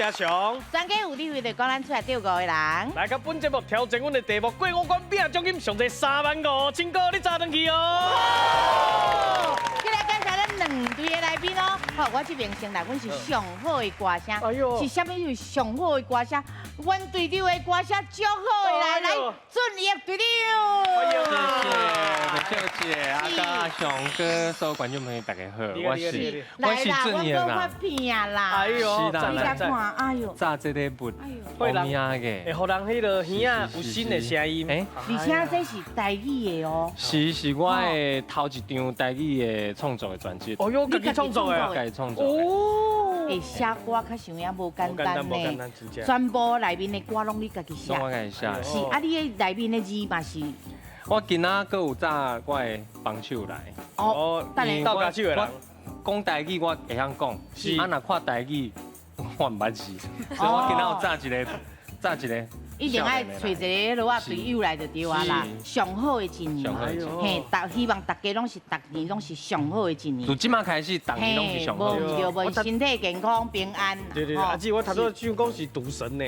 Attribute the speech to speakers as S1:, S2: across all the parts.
S1: 是阿雄。
S2: 專家有智慧就講咱出來釣五个人。
S1: 來到本節目挑戰阮的題目，過五關拼獎金上濟3萬5千塊，你早轉去哦。
S2: 接來介紹咱兩隊的來賓哦。好，我這邊先來，阮是上好的歌聲。
S1: 哎呦，
S2: 是啥物是上好的歌聲？阮隊長的歌聲足好的，來來，俊逸隊長。
S1: 歡迎
S3: 謝謝美秀姐、阿哥、阿雄哥，所有觀眾朋友大家好，我是俊逸
S2: 啦，我發片啦。
S1: 哎呦，
S2: 你來看，哎呦，
S3: 炸這個物，
S1: 會人
S3: 嘅，
S1: 會予人彼個耳仔有新的聲音。
S2: 而且這是台語的哦。
S3: 是是，我的頭一張台語的創作的專輯。
S1: 哦喲，家己創作的，
S3: 家己創作的。
S1: 哦。
S2: 會寫歌較像也無簡單呢，全部內面的歌攏你家己寫。
S3: 攏我家己寫。
S2: 是啊，你的內面的字嘛是。
S3: 我今仔閣有紮我的幫手來。
S2: 哦，
S1: 鬥跤手的人。
S3: 講台語我會曉講，啊若看台語我毋捌字，所以我今仔有紮一個，紮一個。
S2: 一定愛揣一个囉仔隊友來就對啊啦，上好的一年，嘿，希望大家攏是逐年攏是上好的一年。
S3: 從這馬開始，逐年攏是上好的。
S2: 無毋對，無身體健康平安。
S1: 對對對，阿姊，我頭拄想講是賭神呢，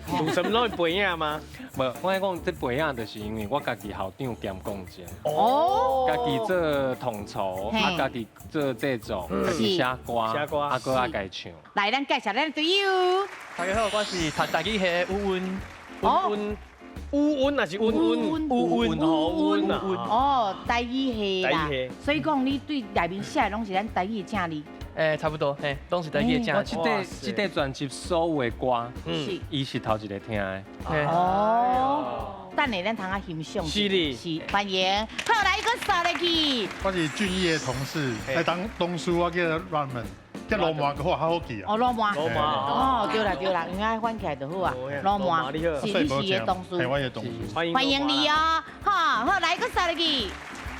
S1: 賭神攏會背影嗎？
S3: 無，我講這背影就是因為我家己校長兼講者，
S2: 哦，
S3: 家己做統籌，啊，家己做製作，家己寫歌，
S1: 寫歌，
S3: 啊，閣愛家唱。
S2: 來，咱介紹咱隊友。
S4: 大家好，我是讀台語系的烏溫。
S1: 烏溫，烏溫還是溫溫？烏溫哦，溫啊。
S2: 哦，台語系啦，所以講你對內面寫的攏是咱台語的正字。
S4: 欸，差不多，嘿，攏是台語的正字。
S3: 我這塊專輯所有的歌，伊是頭一個聽的。
S2: 哦，等下咱通仔欣賞。
S1: 是的，
S2: 是歡迎。好，來，閣掃落去。
S5: 我是俊逸的同事，來當董事，我叫 Raymond。叫羅馬個話較好記啊！
S2: 哦，羅馬，
S1: 羅馬，
S2: 哦，對啦對啦，應該翻起來就好啊。羅馬，是你是伊的同事，
S5: 係我的同事，
S2: 歡迎你哦，好，好來，閣掃落去。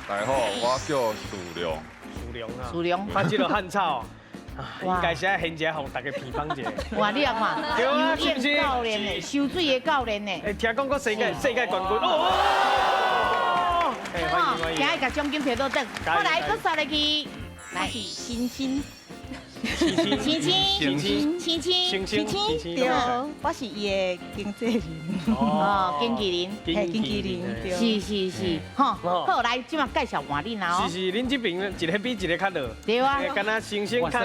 S6: 大家好，我叫樹良，
S1: 樹良啊，
S2: 樹良，
S1: 他這個漢草，應該是愛現場予大家批判一下。
S2: 哇，你也看，
S1: 對啊，是不是？
S2: 教練呢，游水的教練呢。
S1: 欸，聽講閣世界冠軍哦。歡迎歡迎，
S2: 今日共獎金提倒轉，好來，閣掃落去，
S7: 來，星星。
S1: 青
S2: 青
S1: 青
S2: 青青
S1: 青
S7: 青青，對，我是伊的經紀人。
S2: 哦，經紀人，
S7: 嘿，經紀人，對。
S2: 是是是，好，好來，這馬介紹換恁啦哦。
S1: 是是，恁這邊一個比一個較老。
S2: 對啊。
S1: 敢若星星較較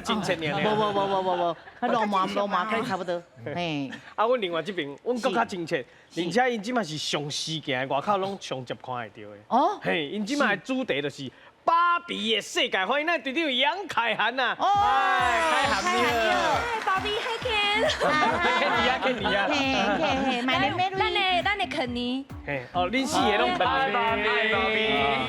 S1: 親切爾。
S2: 無無無無無無，老麻老麻可差不多。嘿。
S1: 啊，阮另外這邊，阮閣較親切，而且𪜶這馬是上時行的，外口攏上捷看會著的。
S2: 哦。
S1: 嘿，𪜶這馬的主題就是。芭比的世界，歡迎咱隊長楊凱涵呐！
S2: 哦，
S1: 凱涵你好，
S8: 芭比 Hi Ken，
S1: 肯尼啊，肯尼啊，
S2: 嘿嘿嘿，買來
S8: 咱的肯尼，
S1: 嘿，哦，恁四個攏芭比，
S8: 芭比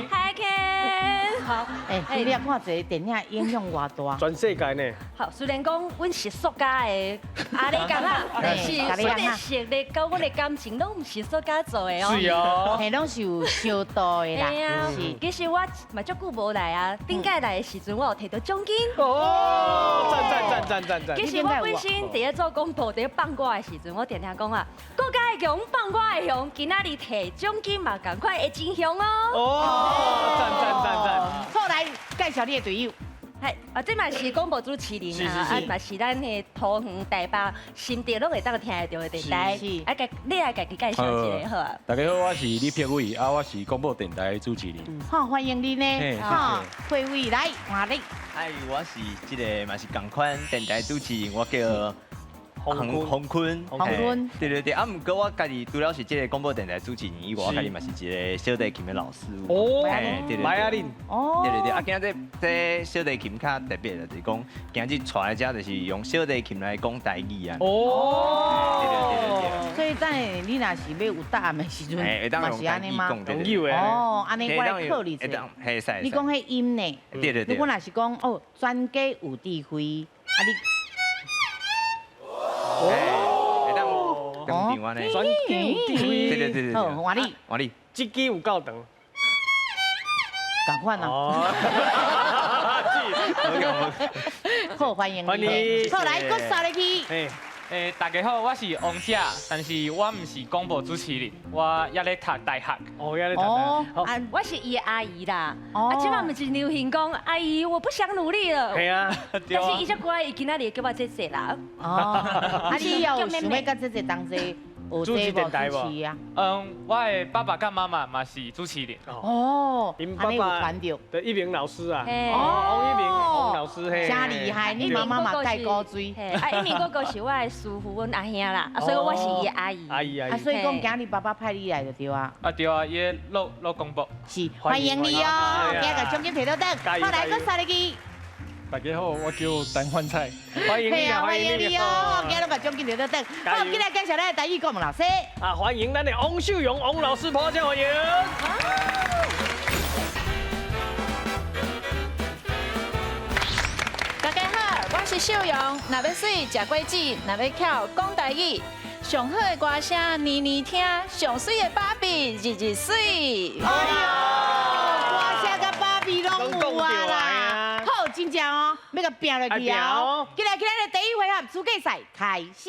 S8: ，Hi Ken，好，
S2: 欸，你看這個電影影響偌大，
S1: 全世界呢。
S8: 好，雖然講阮是塑膠的，啊，你講啊，但是阮的實力佮阮的感情攏毋是塑膠做的哦。
S1: 是哦，
S2: 嘿，攏是有相度的啦。是，
S8: 其實我嘛足久無來啊，頂屆來的時陣我有提著獎金。
S1: 哦，讚讚讚讚讚讚。
S8: 其實我本身佇咧做廣播，佇咧放歌的時陣，我定定講啊，國家的熊放歌的熊，今仔日提獎金嘛，仝款會真雄哦。
S1: 哦，讚讚讚讚。
S2: 好，來介紹你的隊友。
S8: 係，啊，這嘛是廣播主持人啊，啊嘛是咱的桃園、台北、新竹攏會當聽得著的電台。是，啊，你來家己介紹一下好啊。
S9: 大家好，我是李柏偉，啊，我是廣播電台的主持人。
S2: 好，歡迎你呢。好，柏偉來，換你。
S10: 哎，我是這個嘛是仝款電台主持人，我叫洪坤，
S2: 洪坤，
S10: 對對對，啊，毋過我家己除了是這個廣播電台主持人以外，我家己嘛是一個小提琴的老師。
S1: 哦，
S10: 對對對，
S1: 來啊恁，
S2: 哦，
S10: 對對對，啊，今仔這小提琴較特別，就是講今日帶來遮就是用小提琴來講台語啊。
S1: 哦，
S10: 對對對對。
S2: 所以等下你若是欲有答案的時陣，嘛是按呢嗎？哦，按呢我來考你一下。你講彼音呢？
S10: 對對對。
S2: 如果若是講哦，專家有智慧，啊你。
S10: 哦，會當當電話呢？
S1: 專家有智慧，
S10: 對對對對。
S2: 好，換你，
S10: 換你，
S1: 這支有夠長，
S2: 仝款啊。好，歡迎你。好，來，閣掃落去。
S4: 大家好，我是王姐，但是我毋是广播主持人，我犹咧读大学。
S1: 哦，犹咧读大
S8: 学。我是伊的阿姨啦。啊，这摆毋是流行讲，阿姨我不想努力了。
S1: 係啊。
S8: 但是伊遮乖，伊今仔日叫我姐姐啦。
S2: 哦。啊，你有想欲佮姐姐同齐學這無主持啊？
S4: 嗯，我的爸爸佮媽媽嘛是主持人。
S2: 哦，𪜶爸爸
S1: 對，一鳴老師啊。哦，王一鳴，王老師嘿。
S2: 真厲害，你媽媽嘛蓋高追。
S8: 啊，一鳴哥哥是我的師傅，阮阿兄啦，啊，所以我是伊的阿姨。
S1: 阿姨阿姨。
S2: 啊，所以講今日爸爸派你來就對啊。
S4: 啊對啊，伊咧錄錄廣播。
S2: 是，歡迎你哦，今日獎金提到轉，好來，閣三個字。
S5: 大家好，我叫陳煥彩，
S1: 歡迎你啊，
S2: 歡迎你哦，今日把獎金提到轉，好，今日介紹咱的台語國文老師。
S1: 啊，歡迎咱的王秀蓉王老師，拍掌歡迎。
S11: 大家好，我是秀蓉，若欲媠食果子，若欲巧講台語，上好的歌聲年年聽，上媠的芭比日日媠。
S2: 哎喲，歌聲佮芭比攏有啊啦。好，真正哦，欲共拚落去啊！進來，進來，第一回合資格賽開始。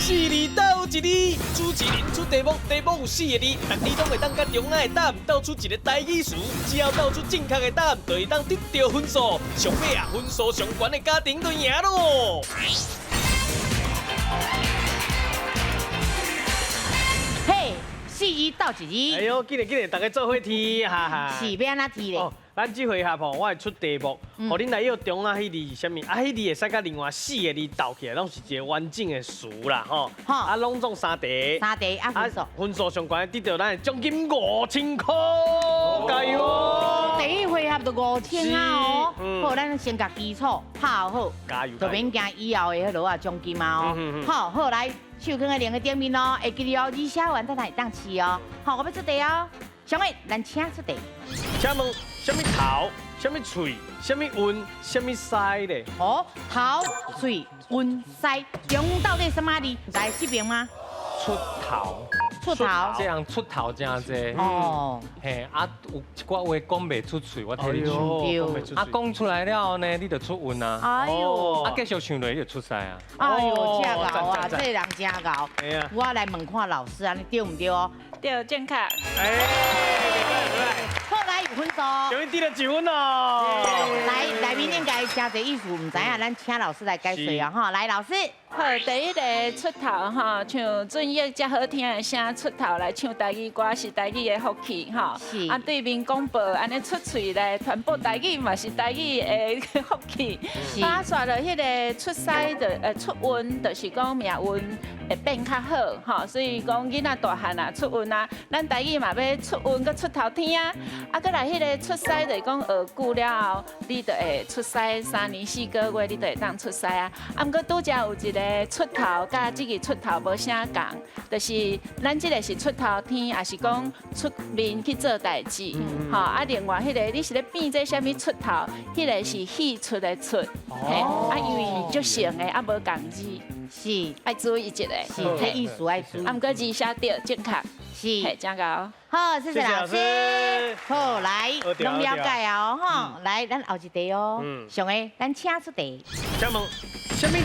S1: 四字鬥一字，主持人出題目，題目有四個字，逐字攏會當佮中間的答案鬥出一個台語詞，只要鬥出正確的答案，就會當得著分數。上尾啊，分數上懸的家庭就贏咯。
S2: 嘿，四字鬥一字。
S1: 哎喲，緊來緊來，大家做伙聽，哈哈。
S2: 是欲按怎聽咧？
S1: 咱這回合吼，我會出題目，予恁來約中啊，彼字是啥物？啊，彼字會使佮另外四個字鬥起來，攏是一個完整的詞啦，吼。啊，攏總三題。
S2: 三題啊，分數。
S1: 分數上懸，得著咱的獎金5000塊，加油！
S2: 第一回合就5000啊哦。好，咱先共基礎拍好，
S1: 加油！
S2: 就免驚以後的彼落啊獎金啊哦。好，好來，手囥佇鈴的頂面哦，會記得哦，你寫完才會當試哦。好，我欲出題哦。小妹，咱請出題。
S1: 請問，啥物頭？啥物喙？啥物運？啥物師咧？
S2: 哦，頭、喙、運、師，中到底啥物字？來這邊嗎？
S3: 出頭。
S2: 出頭。
S3: 這人出頭真濟。哦。嘿，啊，有一寡話講袂出喙，我替你唱。啊，講出來了後呢，你就出運啊。
S2: 哎喲。
S3: 啊，繼續唱落，你就出師啊。
S2: 哎喲，真𠢕啊，這人真𠢕。我來問看老師，按呢對毋對哦？
S11: 對，正確。
S1: 哎，
S2: 好來有分數。
S1: 終於得著一分咯。
S2: 來，內面應該真濟意思，毋知影，咱請老師來解說啊，吼，來老師。
S11: 好，第一個出頭吼，像俊逸遮好聽的聲出頭來唱台語歌是台語的福氣吼。
S2: 是。
S11: 啊，對面廣播按呢出喙來傳播台語嘛是台語的福氣。
S2: 是。
S11: 啊，煞落彼个出師就出運，就是講命運會變較好吼。所以講囡仔大漢啊出運啊，咱台語嘛欲出運閣出頭天啊。啊，閣來彼个出師就是講學久了後，你就會出師3年4個月，你就會當出師啊。啊，毋過拄才有一個出頭，佮這个出頭無啥仝，就是咱這个是出頭天，也是講出面去做代誌，吼。啊，另外彼个你是咧變這啥物出頭，彼个是戲出的出，嘿，啊，因為是足像的，啊無仝字，
S2: 是
S11: 愛注意一下，
S2: 是這意思愛注意。
S11: 啊，毋過字寫對正確，
S2: 是，
S11: 嘿，真𠢕。
S2: 好，謝謝老師。好，來，攏了解哦，吼，來，咱後一題哦。上個，咱請出題。
S1: 請問，啥物人？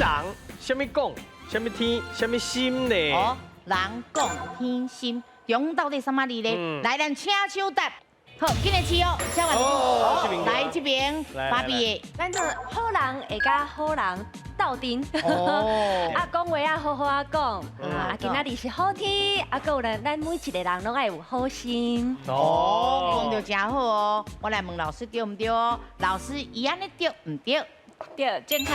S1: 啥物講？啥物天？啥物心咧？
S2: 哦，人講天心，中到底啥物字咧？來，咱請搶答。好，緊來試哦，請完。好，來這邊，芭比的。
S8: 咱做好人會佮好人鬥陣。哦。啊，講話啊，好好仔講。啊，今仔日是好天，啊，閣有咱咱每一個人攏愛有好心。
S2: 哦，講得真好哦。我來問老師對毋對哦？老師，伊按呢對毋對？
S11: 對，正確。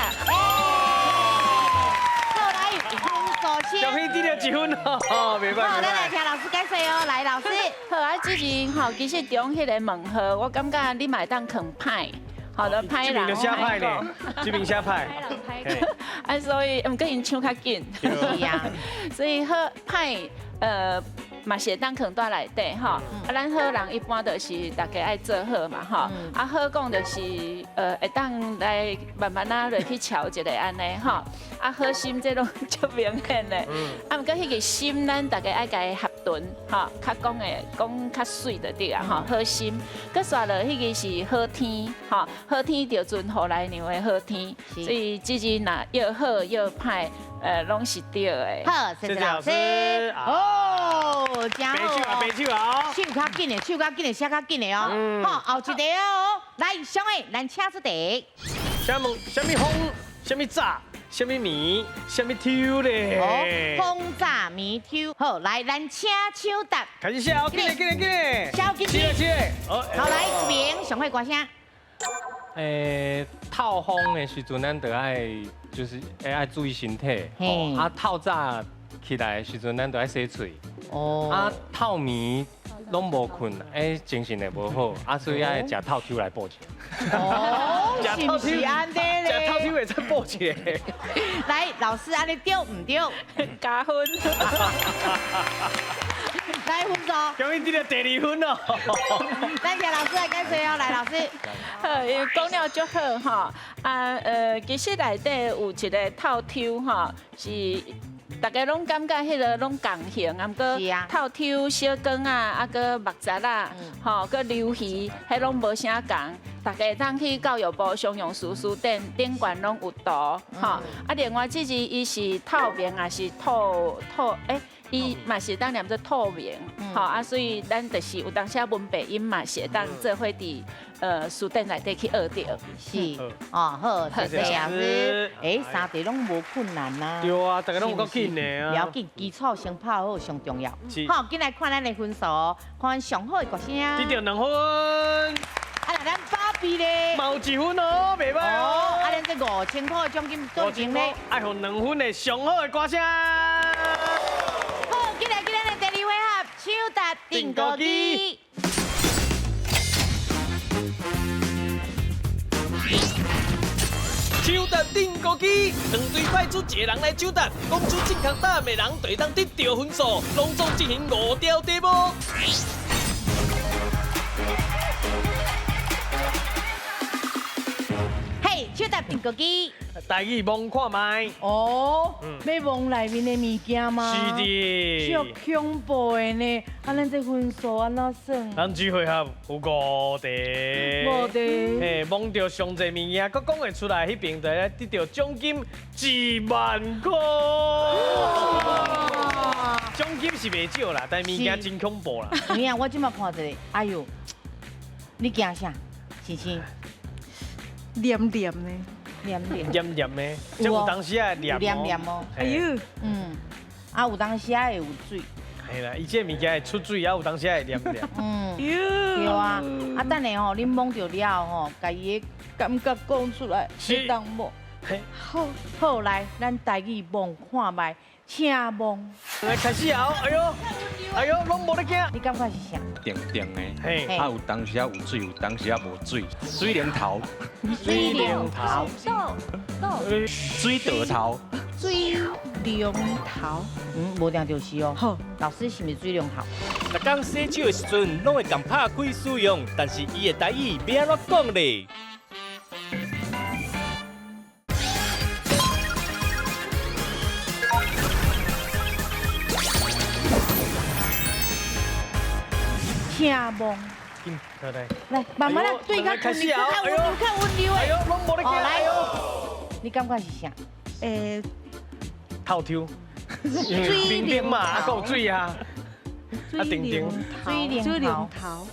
S1: 小飛得著一分哦，袂歹。
S2: 好，咱來聽老師解說哦。來，老師。
S11: 好啊，之前吼，其實中彼個問號，我感覺你嘛會當囥歹，好的歹人。
S1: 這邊就寫歹咧，這邊寫歹。
S11: 啊，所以毋過𪜶唱較緊。
S2: 是啊。
S11: 所以好歹，嘛是會當囥佇內底吼。啊，咱好人一般就是大家愛做好嘛吼。啊，好講就是會當來慢慢仔落去瞧一下按呢吼。啊，好心這攏足明顯的。啊，毋過彼個心，咱大家愛共伊合。纯，吼，较讲的讲较媠就对啊，吼，好心。阁煞落彼个是好天，吼，好天就阵雨来娘的好天，所以这字若又好又歹，拢是对的。
S2: 好，谢谢老师。哦，真好。
S1: 白手啊，白手啊。
S2: 手较紧的，手较紧的，写较紧的哦。好，后一题哦，来，上位，咱请出题。
S1: 请问，啥物风？啥物早？啥物暝？啥物抽咧？
S2: 哦，风早暝抽。好，来，咱请抢答。
S1: 开始写，紧嘞，紧嘞，紧嘞。
S2: 写紧。
S1: 是的，是的。
S2: 好，来，一边上会歌声。
S3: 透风的时阵，咱就爱就是爱注意身体。啊，透早起来的时阵，咱就爱洗喙。哦。啊，透暝拢无睏，精神会无好，啊，所以爱食透抽来补一下。
S2: 哦，是毋是按呢咧？
S1: 食透抽会使补一下。
S2: 来，老师按呢对毋对？
S11: 加分。
S2: 来分数。
S1: 恭喜得到第二分哦。
S2: 来，请老师来解说哦，来老师。
S11: 好，因为讲了足好吼，啊其实内底有一个透抽吼，是。大家拢感觉彼个拢仝形，啊，毋过透抽小管仔，啊，阁木杂仔，吼，阁鱿鱼，彼拢无啥仝。大家会当去教育部常用词词典顶悬拢有图，吼。啊，另外这字伊是透明，也是透透，伊嘛是当念做透明，吼啊，所以咱就是有当时文白音嘛是会当做伙伫词典内底去学著。
S2: 是，哦，好，谢谢老师。三题拢无困难呐。
S1: 对啊，大家拢有够紧的啊。
S2: 不要紧，基础先拍好上重要。好，紧来看咱的分数，看上好的歌声。
S1: 得到2分。
S2: 啊，那咱芭比咧，
S1: 嘛有1分哦，袂歹哦。
S2: 啊，咱这5000块奖金对前咧，
S1: 爱予2分的上好的歌声。
S2: 好，进来今日的第二回合，抢答定歌机。
S1: 抢答定歌机，两队派出一个人来抢答，讲出正确答案的人就会当得到分数，拢总进行5条题目。
S2: 抢答定歌机，
S1: 台语摸看觅。
S2: 哦，欲摸内面的物件吗？
S1: 是的。
S2: 足恐怖的呢，啊，咱这分数按怎算？
S1: 咱这回合有5题。
S2: 5题。
S1: 嘿，摸著上济物件，阁讲会出来，彼边就会得到奖金1万块。奖金是袂少啦，但物件真恐怖啦。
S2: 有影，我这马看一下，哎呦，你惊啥？星星。
S7: 黏黏的，
S2: 黏黏，
S1: 黏黏的，这有当时啊黏
S2: 黏黏哦。哎呦，啊有当时啊会有水。
S1: 嘿啦，伊这物件会出水，啊有当时会黏黏。
S2: 对啊，啊等下吼，恁摸著了吼，共伊的感觉讲出来，会当无？好，好来，咱台语摸看觅，请摸。
S1: 来开始啊！哎呦，哎呦，拢无咧惊。
S2: 你感觉是啥？
S9: 定定的，啊有当时啊有水，有当时啊无水。水龙头。
S2: 水龙头。
S9: 水稻头。
S7: 水龙头。
S2: 无定就是哦。好，老师是毋是水龙头？
S12: 逐工洗手的时阵，拢会共拍开使用，但是伊的台语欲按怎讲咧？
S2: 请摸，来，慢慢来，对较温柔，较温柔，较温柔的。
S1: 哎呦，拢无咧惊。
S2: 来，你感觉是啥？
S1: 透抽，冰冰嘛，啊，阁有水啊，啊，定定。
S7: 水龙头。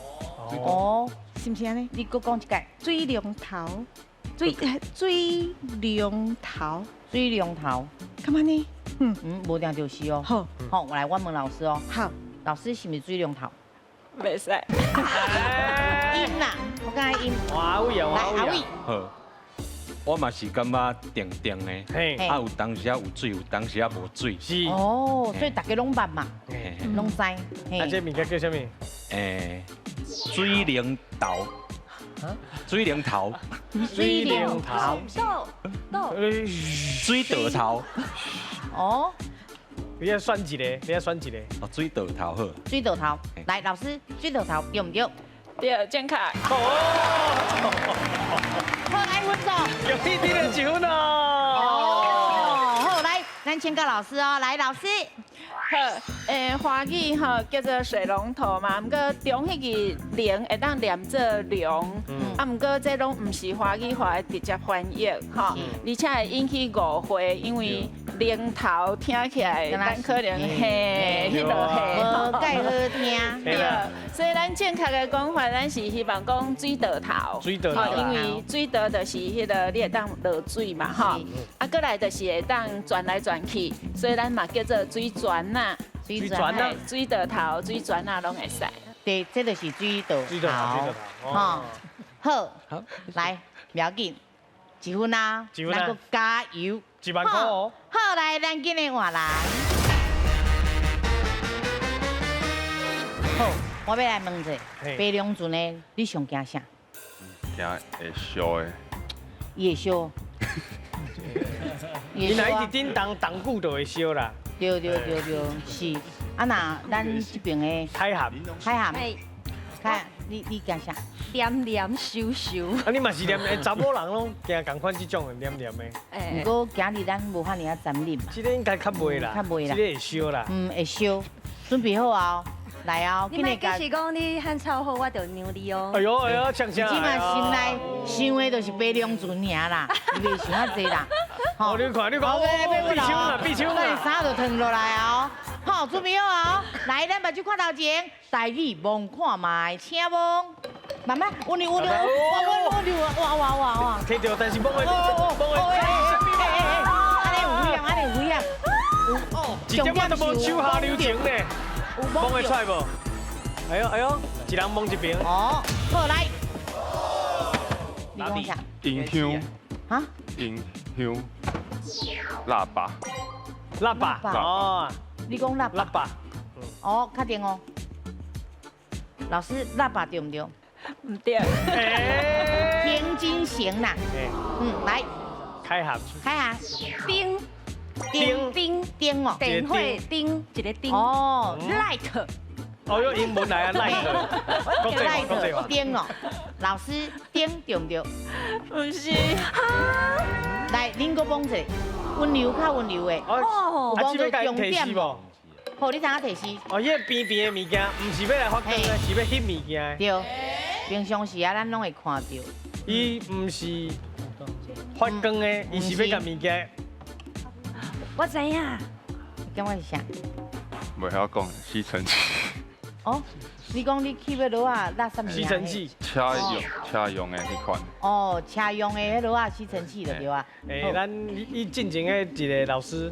S2: 哦，
S7: 是毋是按呢？
S2: 你阁讲一摆。
S7: 水龙头，水龙头，
S2: 水龙头。
S7: 干嘛呢？
S2: 无定就是哦。
S7: 好，
S2: 好，来，我问老师哦。
S7: 好，
S2: 老师是毋是水龙头？
S11: 袂使。
S2: 音啦，我感觉音。
S1: 阿伟啊，
S2: 来，阿伟。
S9: 好，我嘛是感觉定定的，啊有当时啊有水，有当时啊无水。
S1: 是。
S2: 哦，所以大家拢捌嘛，拢知。
S1: 啊，这物件叫啥物？
S9: 水龙头。水龙头。
S2: 水龙头。
S9: 水稻头。
S2: 哦。
S1: 你爱选一个，你爱选一个。
S9: 哦，水稻头好。
S2: 水稻头，来，老师，水稻头对毋对？
S11: 对，正确。
S1: 哦。
S2: 好，来分数。
S1: 恭喜你得一分哦。
S2: 哦，好，来，咱请教老师哦，来，老师。
S11: 好，华语吼叫做水龙头嘛，毋过中彼个龙会当念做龙，啊，毋过这拢毋是华语话的直接翻译，吼，而且会引起误会，因为龙头听起来咱可能嘿，彼个嘿，
S2: 无盖好听。
S11: 对，所以咱正确的讲法，咱是希望讲水道头，
S13: 水道头，
S11: 因为水道就是彼个你会当落水嘛，吼，啊，过来就是会当转来转去，所以咱嘛叫做水泉呐，
S2: 水泉啊，
S11: 水道头、水泉啊，拢会使。
S2: 对，这就是水道头，
S13: 水道头，
S2: 吼，好，来，不要紧，一分啊，咱阁加油，1
S13: 万块哦。
S2: 好，来，咱今日换人。好，我欲来问一下，白龙船的，你上惊啥？
S6: 惊会烧的。
S2: 伊会烧。
S13: 伊若一直叮当当久就会烧啦。
S2: 对对对对，是。啊那咱这边的
S13: 海涵，
S2: 海涵，海，你惊啥？
S8: 黏黏羞羞。
S13: 啊，你嘛是黏，查某人拢惊仝款这种的黏黏的。
S2: 毋过今日咱无遐尔仔残忍嘛。
S13: 这个应该较袂啦，
S2: 较袂啦。
S13: 这个会烧啦。
S2: 嗯，会烧。准备好啊，来啊！
S8: 你莫解释讲你汉草好，我就让你哦。
S13: 哎呦哎呦，呛声！
S2: 这马心内想的就是白龙船尔啦，你袂想遐济啦。
S13: 哦，你看你看，闭枪啦，闭枪啦！
S2: 衫就脱落来哦。好，准备好啊！来，咱目睭看头前，台语摸看觅，请摸。慢慢，温柔温柔，温柔哇哇哇哇！
S13: 摕到，但是摸的摸的，
S2: 按呢有危险，按呢有危险。
S13: 一点仔都无手下留情呢，摸会出来无？哎呦哎呦，一人摸一边。
S2: 哦，好来，你讲啥？
S6: 音响。
S2: 啊？
S6: 音响。喇叭。
S13: 喇叭。哦。
S2: 你讲喇叭。
S13: 喇叭。
S2: 哦，确定哦。老师，喇叭对毋对？
S11: 毋对。
S2: 平均型啦。嗯，来。
S13: 开函。
S2: 开函。
S8: 冰。
S2: 灯灯灯哦，
S8: 电火灯，一个灯。
S2: 哦，light。
S13: 哦哟，英文来啊，light。
S2: light 灯哦，老师灯对毋对？
S11: 毋是。
S2: 来，恁阁讲一下，温柔较温柔的。
S13: 哦。
S2: 有讲到重点无？好，你知影提示？
S13: 哦，彼个边边的物件，毋是欲来发光的，是欲翕物件的。
S2: 对。平常时啊，咱拢会看到。
S13: 伊毋是发光的，伊是欲共物件。
S8: 我知影，
S2: 你感觉是啥？
S6: 袂晓讲，吸尘器。
S2: 哦，你讲你去欲落仔垃圾
S13: 吸尘器，
S6: 车用的彼款。
S2: 哦，车用的彼落仔吸尘器就对啊。
S13: 欸，咱伊进前的一个老师，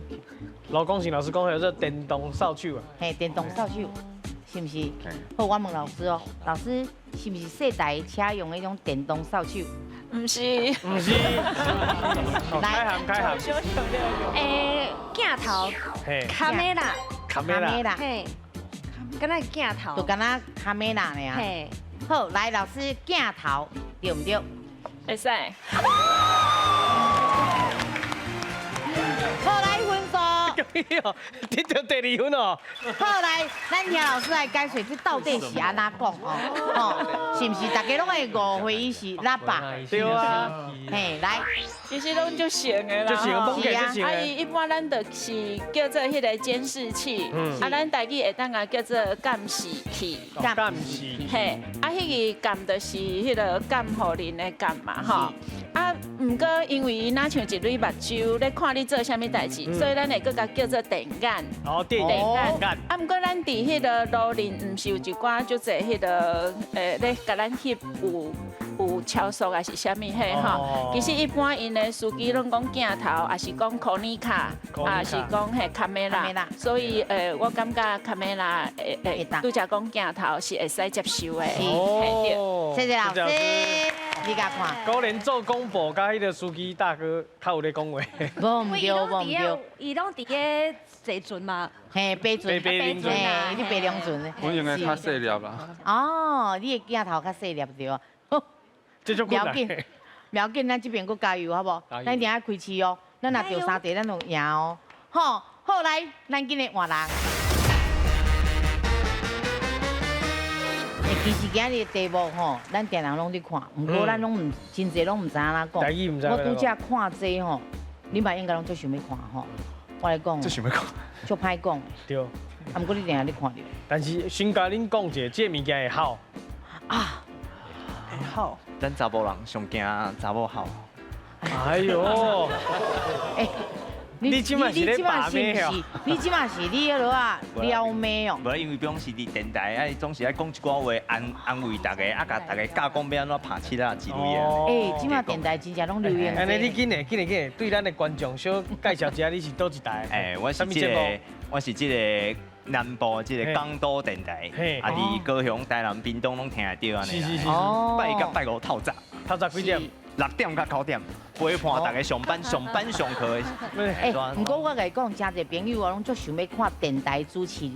S13: 罗光信老师讲叫做电动扫帚啊。
S2: 嘿，电动扫帚，是毋是？好，我问老师哦，老师是毋是细台车用的彼种电动扫帚？
S11: 毋是，
S13: 毋是。来，开函开函。
S8: 欸，镜头，卡梅拉，
S13: 卡梅拉，
S8: 嘿，敢若镜头，
S2: 就敢若卡梅拉尔。
S8: 嘿，
S2: 好，来老师镜头对毋对？
S11: 会使。
S2: 好，来分数。
S13: 得到第二分哦。
S2: 好，来，咱听老师来解说，这到底是按怎讲哦？哦，是毋是大家拢会误会伊是喇叭？
S13: 对啊。
S2: 嘿，来，
S11: 其实拢足像的啦，
S13: 足像，讲起足像。
S11: 啊，伊一般咱就是叫做彼个监视器，啊，咱台语会当共叫做监视器。
S13: 监视器。
S11: 嘿，啊，彼个监就是彼个监护人的监嘛，吼。啊，毋过因为伊若像一蕊目睭咧看你做啥物代志，所以咱会阁共叫做电眼。
S13: 哦，电眼。
S11: 啊，毋过咱伫彼个路面，毋是有一寡足济彼个，咧共咱翕有超速还是啥物彼吼？其实一般𪜶的司机拢讲镜头，也是讲柯尼卡，也是讲彼卡梅拉。所以我感觉卡梅拉会拄才讲镜头是会使接受的。
S13: 哦，
S2: 谢谢老师，你共看。
S13: 果然做广播，佮彼个司机大哥较有咧讲话。
S2: 无毋对，无毋对。
S8: 伊拢伫咧坐船嘛。
S2: 嘿，白船，
S13: 白龙船，
S2: 嘿，你白龙船。
S6: 我用的较细粒啦。
S2: 哦，你的镜头较细粒对啊。
S13: 不
S2: 要紧，不要紧，咱这边阁加油好无？咱一定爱开市哦，咱若著三题，咱就赢哦。好，好来，咱今日换人。其实今日的题目吼，咱定人拢伫看，毋过咱拢毋真济拢毋知按怎讲。我拄才看这吼，你嘛应该拢足想欲看吼。我来讲，
S10: 足想欲看，
S2: 足歹讲。
S13: 对。
S2: 啊，毋過你定定咧看著。
S13: 但是先共恁講一下，這个物件會好。
S2: 啊，
S10: 會好。咱查埔人上驚查某吼。
S13: 哎呦！
S2: 欸，
S13: 你這馬是咧把妹哦？
S2: 你這馬是你彼落啊撩妹哦？
S10: 無，因為平時佇電台，啊，總是愛講一寡話安安慰大家，啊，共大家教講欲按怎拍七仔之類的。
S2: 欸，這馬電台真正攏流行。
S13: 按呢，你緊來，緊來，緊來，對咱的觀眾小介紹一下，你是佗一台？
S10: 欸，我是這个，我是這个南部這个港都電台，啊，佇高雄、台南、屏東攏聽會著按呢。
S13: 是是是。
S10: 拜一佮拜五透早。
S13: 透早幾點？
S10: 6點到9點，陪伴大家上班、上班上課的。
S2: 欸，毋過我共你講，誠濟朋友啊，攏足想欲看電台主持人，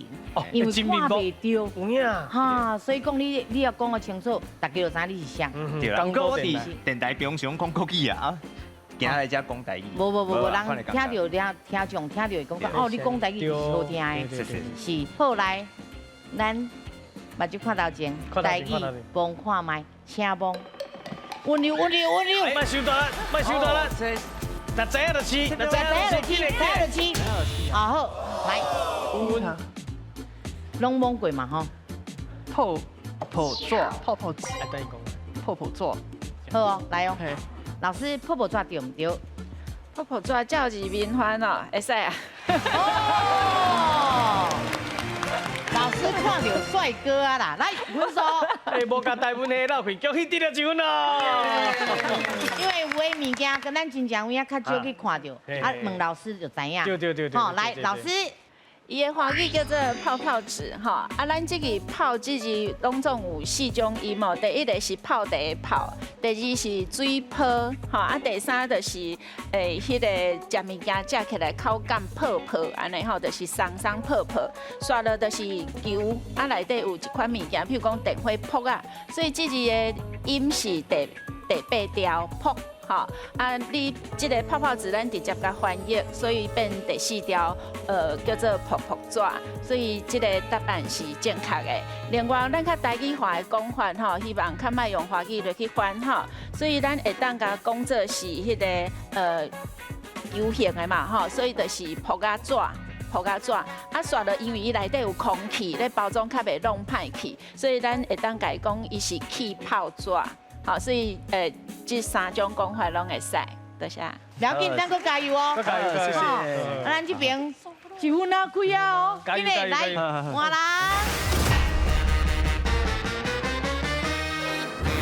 S2: 因為看袂著。
S13: 有影。
S2: 哈，所以講你你欲講予清楚，大家就知影你是誰。
S10: 對啦，毋過我佇電台平常講國語啊，今仔來遮講台語。
S2: 無無無無，人聽著聽聽眾聽著會講哦，你講台語是好聽的。是，好來，咱目睭看頭前，台語摸看覓，請摸。溫柔溫柔溫柔，
S13: 莫傷大力，莫傷大力。若知影就試，若知影就試，
S2: 知影就試。啊好，來，攏摸過嘛吼？
S4: 泡泡紙，泡泡紙，泡泡紙。
S2: 好哦，來哦。老師，泡泡紙對毋對？
S11: 泡泡紙照字面翻哦，會使啊。
S2: 哦。老師看著帥哥啊啦，來分數。
S13: 欸，無共大文的鬥氣，恭喜得著一分咯。
S2: 因為有的物件，跟咱真正有影較少去看著，啊，問老師就知影。
S13: 對對對對。
S2: 好，來老師。
S11: 伊的華語叫做泡泡紙，吼，啊，咱這个泡這字攏總有四種音哦。第一个是泡茶的泡，第二是水泡，吼，啊，第三就是彼个食物件食起來口感泡泡按呢吼，就是鬆鬆泡泡。煞落就是球，啊，內底有一款物件，譬如講電火撲啊，所以這字的音是第八調撲。吼，啊！你這个泡泡紙，咱直接共翻譯，所以變第四條，叫做泡泡紙，所以這个答案是正確的。另外，咱較台語化的講法，吼，希望較莫用華語來去翻，吼，所以咱會當共講做是彼个球形的嘛，吼，所以就是泡仔紙。泡仔紙，啊，煞落因為伊內底有空氣，咧包裝較袂弄歹去，所以咱會當共伊講伊是氣泡紙。好，所以這三種講法攏會使，多謝。
S2: 不要緊，咱閣加油哦！
S13: 加油，謝謝。
S2: 啊，咱這邊一分仔開啊哦，緊來來換人。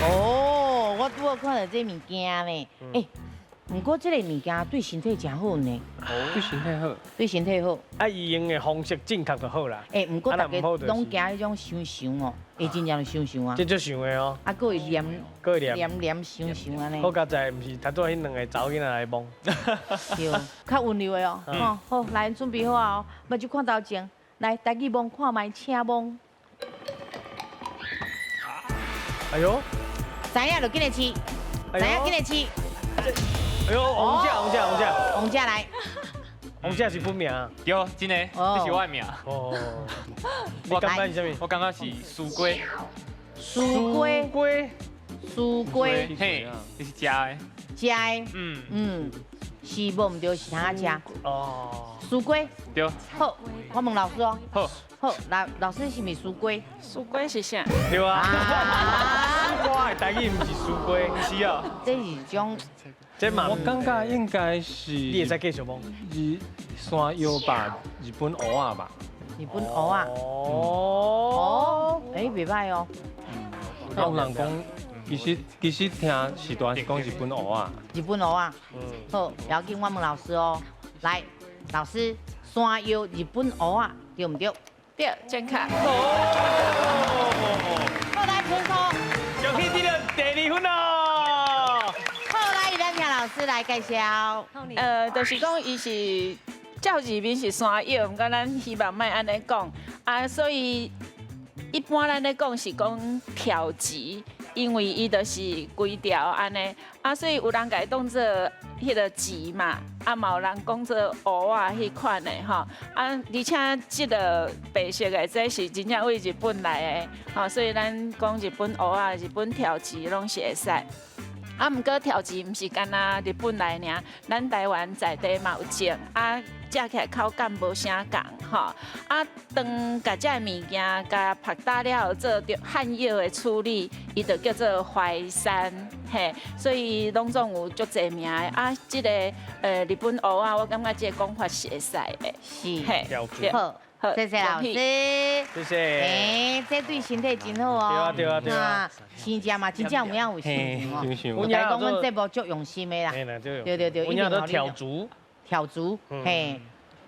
S2: 哦，我拄好看著這物件呢，欸，毋過這個物件對身體誠好呢。
S3: 對身體好。
S2: 對身體好。
S13: 啊，伊用的方式正確就好啦。
S2: 欸，毋過大家攏驚彼種香香哦，會真正香香啊。
S13: 這足香的哦。
S2: 啊，閣會黏，
S13: 閣會黏
S2: 黏黏香香按呢。
S13: 好佳哉，毋是頭拄仔彼兩个查某囡仔來摸。
S2: 對，較溫柔的哦。吼，好，來準備好啊哦，目睭看頭前，來，台語摸看覓，請摸。
S13: 哎喲。
S2: 知影就緊來試，知影緊來試。
S13: 哎呦，王者，王者，王者，
S2: 王者來，
S13: 王者是本名。
S4: 對，真的，這是我的名。
S13: 哦，你感覺是啥物？
S4: 我感覺是絲瓜。
S2: 絲瓜。絲瓜。
S4: 嘿，這是食的。
S2: 食的。嗯嗯，是無毋對，是通仔食。
S13: 哦。
S2: 絲瓜。
S4: 對。
S2: 好，我問老師哦。
S4: 好。
S2: 好，老老師是毋是絲瓜？
S11: 絲瓜是啥？
S13: 對啊。絲瓜的台語毋是絲瓜，是啊。
S2: 這是種。
S13: 這嘛，
S3: 我感覺應該是。
S13: 你會使繼續摸。
S3: 日山藥吧，日本蚵仔吧。
S2: 日本蚵仔。哦。欸，袂䆀哦。
S3: 有人講，其實聽時段是講日本蚵仔。
S2: 日本蚵仔。好，要緊，我問老師哦。來，老師，山藥日本蚵仔對毋對？
S11: 對，正確。
S2: 好，來分數。
S13: 恭喜得著第二分哦。
S2: 好，來，咱聽老師來介紹。
S11: 就是講伊是照字面是山藥，毋過咱希望莫按呢講啊，所以一般咱咧講是講條子，因為伊就是規條按呢啊，所以有人共伊當做彼个錢嘛，啊嘛有人講做蚵仔彼款的吼，啊而且這个白色的這是真正對日本來的，吼，所以咱講日本蚵仔、日本條子攏是會使。啊，毋過條子毋是干焦日本來爾，咱台灣在地嘛有種，啊，食起来口感无啥仝吼。啊，当共这个物件共曝焦了后做著旱药的处理，伊就叫做淮山，嘿，所以拢总有足济名的。啊，这个日本芋仔，我感觉这个讲法是会使的，
S2: 是，
S11: 嘿，
S2: 好。谢谢老师，
S13: 谢谢。
S2: 哎，这对身体真好哦。
S13: 对啊对啊对啊。
S2: 生食嘛，真正有影有心哦。我讲阮节目足用心的啦。对对对，
S13: 一定要跳足。
S2: 跳足，嘿。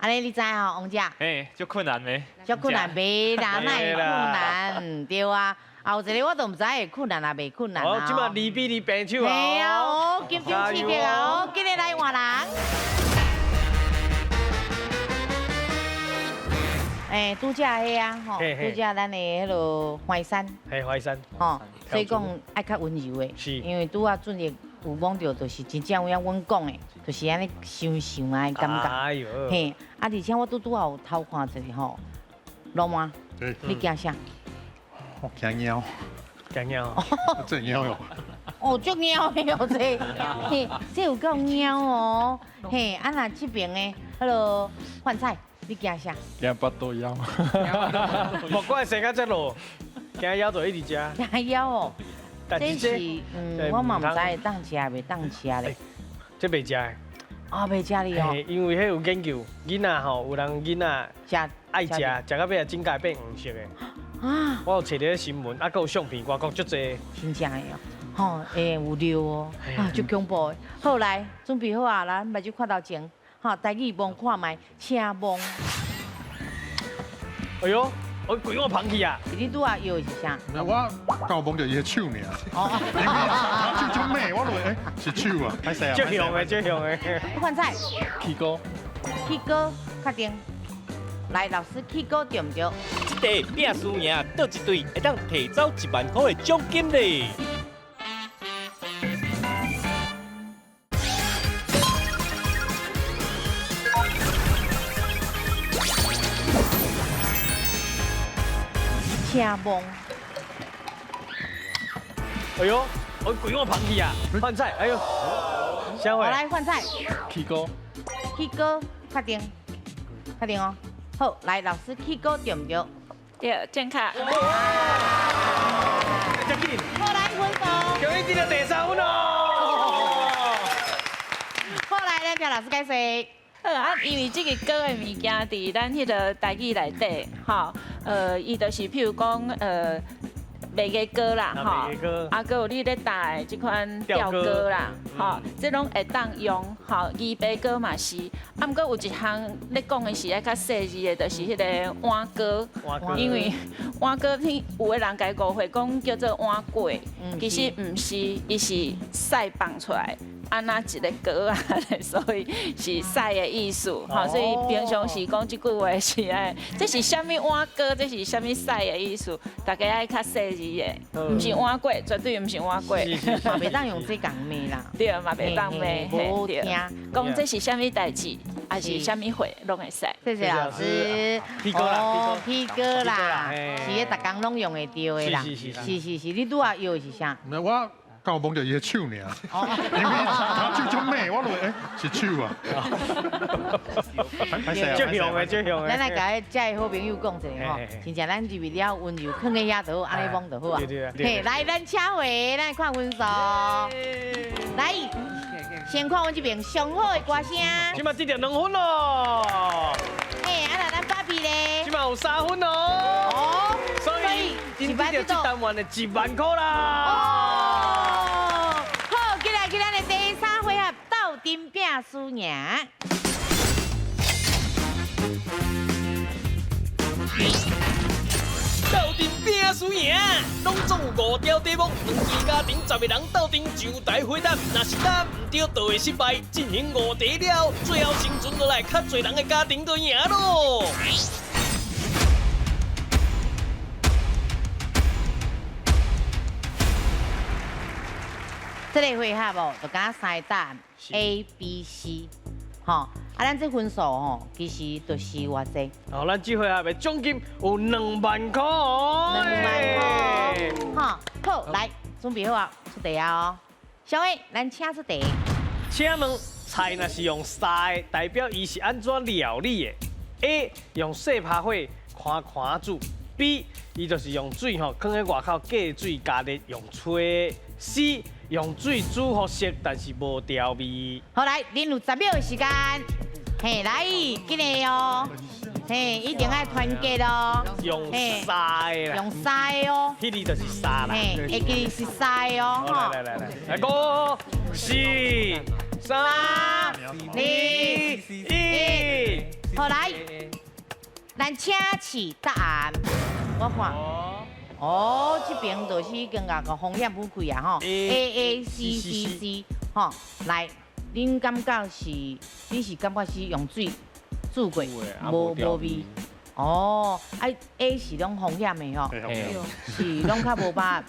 S2: 按呢你知吼，王姐？
S4: 嘿，足困难袂？
S2: 足困难袂啦，哪会困难？对啊。后一个我都毋知会困难啊，袂困难啊。
S13: 哦，这马2比2平手啊。
S2: 嘿啊，哦，紧张刺激啊，哦，今日来换人。哎，拄才彼啊，吼，拄才咱的彼个淮山，
S13: 嘿，淮山，
S2: 吼，所以讲爱较温柔的，
S13: 是，
S2: 因为拄仔进入有摸著，就是真正有影阮讲的，就是按呢想想啊的感觉，
S13: 哎哟，
S2: 嘿，啊，而且我拄拄仔有偷看一下吼，老妈，你惊啥？
S5: 我惊猫，
S13: 惊猫，
S5: 这猫哟，
S2: 哦，足猫的哦，这，嘿，这有够猫哦，嘿，啊若这边的，彼个饭菜。你惊啥？
S6: 惊腹肚枵。
S13: 莫怪生到这落，惊枵就一直食。
S2: 惊枵哦，这是我嘛毋知会当食袂当食咧。
S13: 这袂食的。
S2: 啊，袂食哩哦。
S13: 因为彼有研究，囡仔吼，有人囡仔
S2: 食
S13: 爱食，食到尾啊，整个变黄色的。啊！我有揣著新闻，啊，阁有相片，外国足济。
S2: 真正的哦，吼，会有尿哦，啊，足恐怖的。好来，准备好啊，咱目睭看头前。好，台语摸看觅，请摸。
S13: 哎呦，我规我捧去啊！
S2: 你拄仔摇的是啥？
S5: 我刚摸著伊的手尔。哦。因为手足美，我以为欸是手啊，歹势啊。
S13: 足凶的，足凶的。
S2: 饭菜。
S6: 起锅。
S2: 起锅，确定。来，老师起锅对毋对？
S12: 这题拼输赢，倒一队会当提走1万块的奖金咧。
S2: 请摸。
S13: 哎呦，我规我捧去啊！饭菜，哎呦，下位。
S2: 来饭菜。
S6: 起锅。
S2: 起锅，确定，确定哦。好，来老师起锅对毋对？
S11: 对，正确。
S2: 好，来分数。
S13: 恭喜得到第三分哦。
S2: 好，来咱听老师解释。
S11: 好啊，因为这个锅的物件伫咱彼个台语内底，吼，伊就是譬如讲，麦芽糕啦，吼，啊，阁有你咧打的这款吊糕啦，吼，这拢会当用，吼，鱼皮糕嘛是，啊，毋过有一项咧讲的是爱较细致的，就是彼个碗糕，因为碗糕听有的人共误会讲叫做碗粿，其实毋是，伊是晒放出来。按那一个糕啊，所以是晒的意思，吼，所以平常时讲这句话是爱，这是啥物碗糕，这是啥物晒的意思，大家爱较细致的，毋是碗粿，绝对毋是碗粿，
S2: 嘛袂当用这共骂啦，
S11: 对，嘛袂当骂，
S2: 无好听，
S11: 讲这是啥物代志，还是啥物货，拢会使。
S2: 谢谢老师。
S13: 起锅啦，
S2: 起锅啦，是咧，逐工拢用会著的啦，是是是，你拄仔摇的是啥？
S5: 我。刚摸著伊的手尔，因为他手足美，我以为欸是手啊。
S13: 足凶的，足凶的。
S2: 咱来共遮的好朋友讲一下吼，真正咱入去了温柔，囥在遐就好，按呢摸就好啊。嘿，来，咱请回，咱来看分数。来，先看阮这边上好的歌声。
S13: 这马得到2分咯。
S2: 嘿，啊，那咱芭比咧？
S13: 这马有3分哦。
S2: 哦，
S13: 所以𪜶得到这单元的1万块啦。
S2: 哦，好，接来，咱的第三回合斗阵拼输赢。
S1: 斗阵拼输赢，拢总有5条题目，两支家庭10个人斗阵上台回答，若是答毋对，就会失败。进行5题了，最后生存落来较济人的家庭就赢咯。
S2: 这个回合哦，就敢3个答案 A、B、C，吼，啊，咱这分数吼，其实就是偌济。
S13: 哦，咱这回合的奖金有2万块哦。
S2: 2万块，吼，好，来，准备好啊，出题啊哦。小伟，咱请出题。
S13: 请问菜若是用煠的，代表伊是按怎料理的？A 用细拍火寬寬煮，B 伊就是用水吼，囥喺外口隔水加熱用吹，C 用水煮予熟，但是無調味。
S2: 好來，恁有10秒的時間，嘿，來，緊來哦，嘿，一定愛團結哦。
S13: 用煠的啦，
S2: 用煠的哦。
S13: 彼个就是煠啦。
S2: 嘿，會記是煠的哦。
S13: 來來來來，5、4、3、2、1，
S2: 好來，咱請示答案，我看。哦，這邊就是已經共風險分開啊吼，A A C C C，吼，來，恁感覺是，你是感覺是用水煮過，無味？哦，啊 A 是攏風險的吼，是攏較無把握。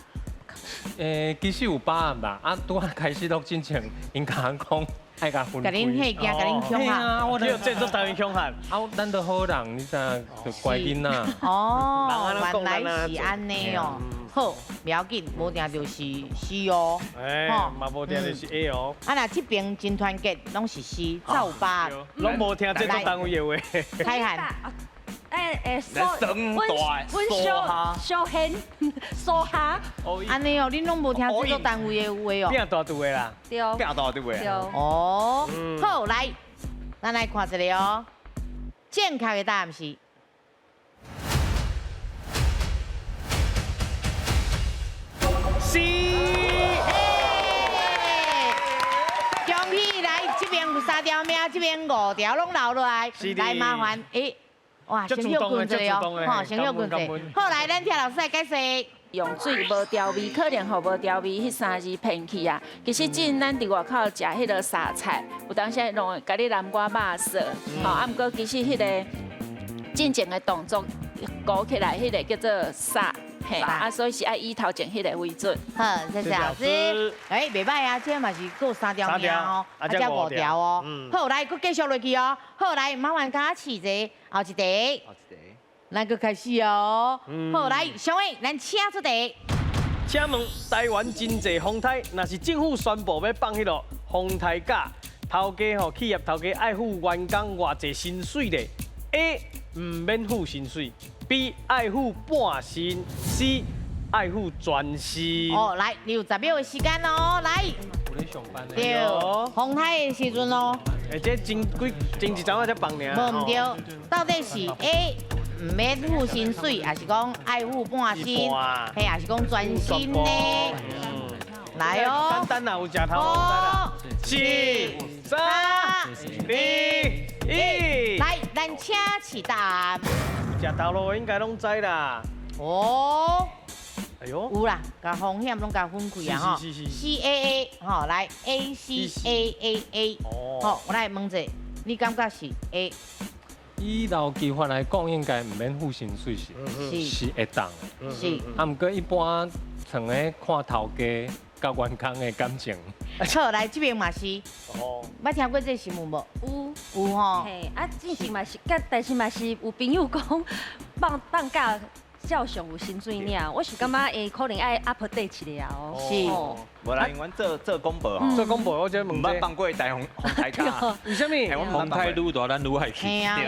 S3: 其實有把握啦，啊，拄仔開始錄進前，𪜶共我講愛共分開。
S2: 共恁嚇驚，共恁恐嚇。
S3: 啊，我
S13: 叫這做台灣恐嚇。
S3: 啊，咱都好人，你知影，就乖囡仔。
S2: 哦，原來是按呢哦。好，不要緊，無定就是 C 哦。
S13: 哎，嘛無定就是 A 哦。
S2: 啊，若這邊真團結，攏是 C，才有把握。
S13: 攏無聽這種單位的話。
S2: 開漢。
S8: 哎，阮小小軒蘇蝦。
S2: 按呢哦，恁攏無聽這個單位的話哦。
S13: 變大肚的啦。
S8: 對。
S10: 變大肚的。
S8: 對。
S2: 哦，好，來，咱來看一下哦，正確的答案是。
S13: C。
S2: 恭喜來，這邊有3條命，這邊5條攏留落來。來麻煩，欸，哇，先休困一下哦，吼，先休困一下。好，來，咱聽老師來解釋。
S11: 用水無調味，可能予無調味彼三字騙去啊。其實進咱佇外口食彼个沙菜，有當時會攏會共你南瓜肉臊，吼，啊，毋過其實彼个進前的動作勾起來，彼个叫做煠。嘿，啊，所以是愛以頭前彼个為準。
S2: 好，謝謝老師。哎，袂䆀啊，這嘛是閣有3條命哦，啊，這5條哦。好，來，閣繼續落去哦。好，來，麻煩共我試一下，後一題。後一題。咱閣開始哦。好，來，上位，咱請出題。
S13: 請問台灣真濟風颱，若是政府宣布欲放彼个風颱假，頭家吼企業頭家愛付員工偌濟薪水咧？A 毋免付薪水。B 愛付半薪，C 愛付全薪。
S2: 哦，來，你有10秒的時間哦，來。
S3: 有咧上班
S2: 對，風颱的時陣哦。
S13: 欸，這前幾前一陣仔才放爾。
S2: 無毋對，到底是 A 毋免付薪水，還是講愛付半薪？嘿，還是講全薪呢？來哦。
S13: 簡單啦，有食頭路啦。4、3、2、1。
S2: 來，咱請示答案。
S13: 食頭路應該攏知啦。
S2: 哦，
S13: 哎呦，
S2: 有啦，共風險攏共分開啊吼。C A A 吼，來 A C A A A。好，我來問者，你感覺是 A？
S3: 以勞基法來講，應該毋免付薪水是，是會當的。
S2: 是。
S3: 啊，毋過一般像咧看頭家佮員工的感情。
S2: 好，來這邊嘛是。哦。捌聽過這個新聞無？有。有吼。
S8: 嘿，啊，之前嘛是，但是嘛是有朋友講放假照常有薪水領，我是感覺會可能愛 update 一下哦。
S2: 是。
S10: 無啦，因為阮做廣播吼。
S13: 做廣播，我這問。
S10: 毋捌放過台風風颱假。
S13: 為啥物？
S9: 風颱愈大，咱愈愛去。
S2: 嘿啊。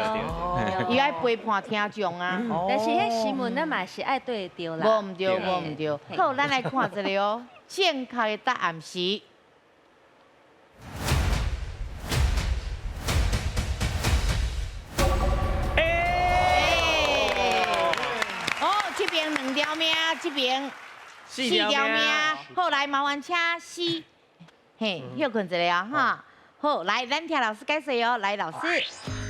S2: 伊愛陪伴聽眾啊。
S8: 但是彼新聞咱嘛是愛對會著啦。
S2: 無毋對，無毋對。好，咱來看一下哦，正確的答案是。這邊2條命，這邊4條命。好，來麻煩請 C，嘿，歇睏一下哈。好，來，咱聽老師解釋哦。來，老師。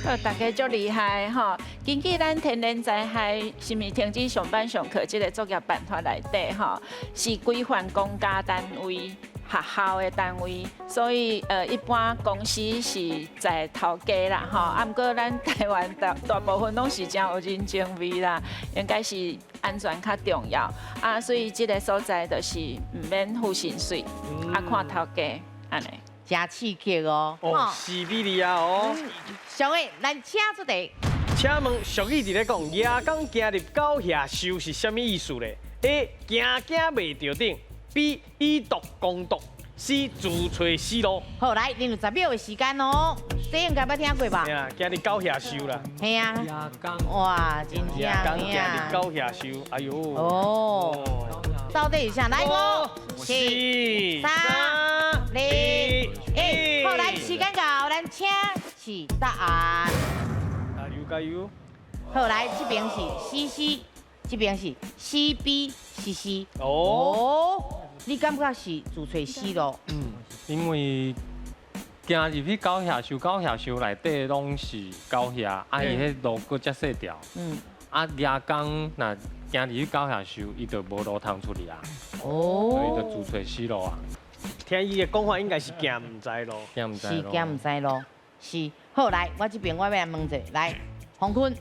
S11: 好，大家足厲害吼！根據咱天然災害是毋是停止上班上課這個作業辦法內底吼，是規範公家單位、學校的單位，所以一般公司是在頭家啦吼。啊，毋過咱台灣大部分攏是真有人情味啦，應該是安全較重要啊，所以這個所在就是毋免付薪水，啊看頭家按呢。
S2: 真刺激哦！
S13: 哦，是比利啊哦。
S2: 小伟，咱請出題。
S13: 請問俗語佇咧講，牙公行入狗下獸是啥物意思咧？A 驚驚袂著頂，B 以毒攻毒 C 自揣死路。
S2: 好，來，恁有10秒的時間哦。這應該捌聽過吧？
S13: 嘿啊，今日狗下樹啦。
S2: 嘿啊。哇，真正。
S13: 今日狗下樹，哎呦。
S2: 哦。到底是啥？來，5、4、3、2、1。好，來，時間到，咱請示答案。
S13: 加油加油！
S2: 好，來，這邊是 C C，這邊是 C B C C。哦。你感覺是自揣死路？
S3: 嗯，因為行入去狗下樹，狗下樹內底攏是狗下，啊，伊彼路閣遮細條。嗯。啊，蜈蚣若行入去狗下樹，伊就無路通出去啊。哦。所以就自揣死路啊。
S13: 聽伊的講法，應該是行毋知路。
S3: 行毋知路。
S2: 是行毋知路。是。好，來，我這邊我欲來問者，來，洪坤，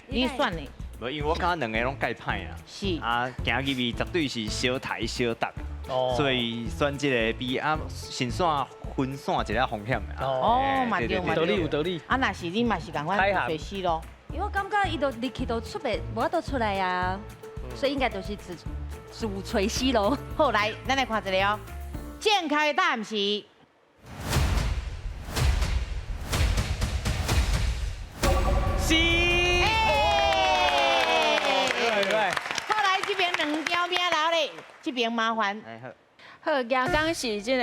S2: 你選的。
S10: 無，因為我感覺兩個攏蓋歹啊。
S2: 是。
S10: 啊，行入去絕對是小抬小搭，所以選這個 B 啊，先線分散一下風險。
S2: 哦，嘛對嘛
S13: 對。道理有道理。
S2: 啊，若是你嘛是仝款自揣死路。
S8: 因為我感覺伊都入去都出袂，無法度出來啊，所以應該就是自揣死路。
S2: 好，來，咱來看一下哦，正確的答案是
S13: C。
S2: 好，來，這邊兩條命留咧，這邊麻煩。
S11: 好，蜈蚣是這個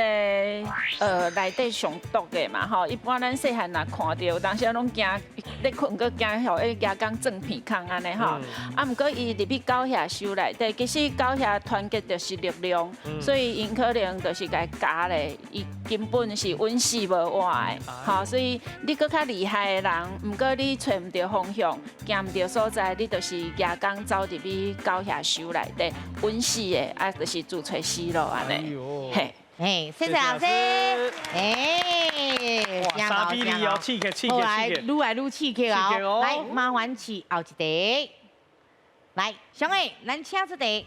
S11: 內底上毒的嘛吼，一般咱細漢若看著，有當時攏驚咧睏，閣驚予彼蜈蚣鑽鼻孔按呢吼。啊，毋過伊入去狗下樹內底，其實狗下團結就是力量，所以𪜶可能就是共咬咧，伊根本是穩死無活的，吼。所以你閣較厲害的人，毋過你揣毋著方向，行毋著所在，你就是蜈蚣走入去狗下樹內底，穩死的，啊，就是自揣死路按呢。嘿，
S2: 嘿，謝謝老師。哎，
S13: 哇，3比2哦，刺激刺激
S2: 刺激，愈來愈刺激哦。來，麻煩試後一題。來，小偉，咱請出題。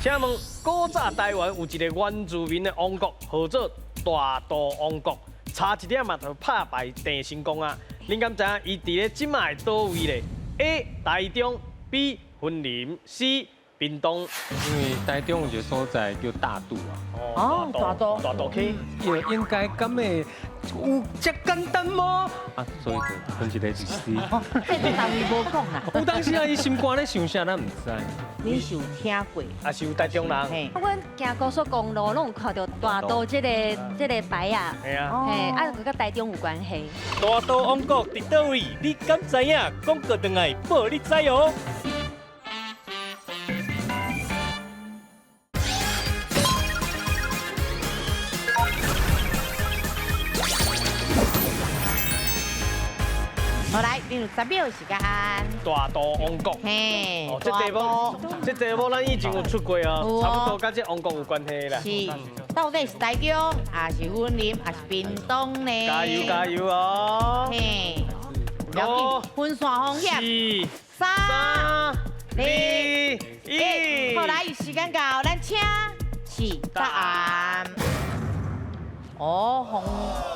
S13: 請問古早台灣有一個原住民的王國，號做大肚王國，差一點嘛就拍敗鄭成功啊。恁敢知影伊佇咧這馬的佗位咧？A. 台中，B. 雲林，C. 屏東。
S3: 因為台中有一個所在叫大肚啊。
S2: 哦，大肚，
S13: 大肚溪。
S3: 應該敢會有這簡單嗎？啊，所以就分一個就是 C。
S2: 這個單位無講啦。
S3: 有當時啊，伊心肝咧想啥，咱毋知。
S2: 你是有聽過？
S13: 啊，是有台中人。
S8: 阮行高速公路，攏有看著大肚這個牌仔。
S13: 係啊。
S8: 嘿，啊，佮台中有關係。
S12: 大肚王國佇佗位？你敢知影？廣告轉來報你知哦。
S2: 好，來，你有10秒時間。
S13: 大肚王國。
S2: 嘿。
S13: 哦，這題目，這題目咱以前有出過哦，差不多佮這王國有關係啦。
S2: 是，到底是台中，還是雲林，還是屏東呢？
S13: 加油加油哦！
S2: 嘿，不要緊，分散風險。
S13: 4、
S2: 3、
S13: 2、1。
S2: 好，來，時間到，咱請示答案。哦，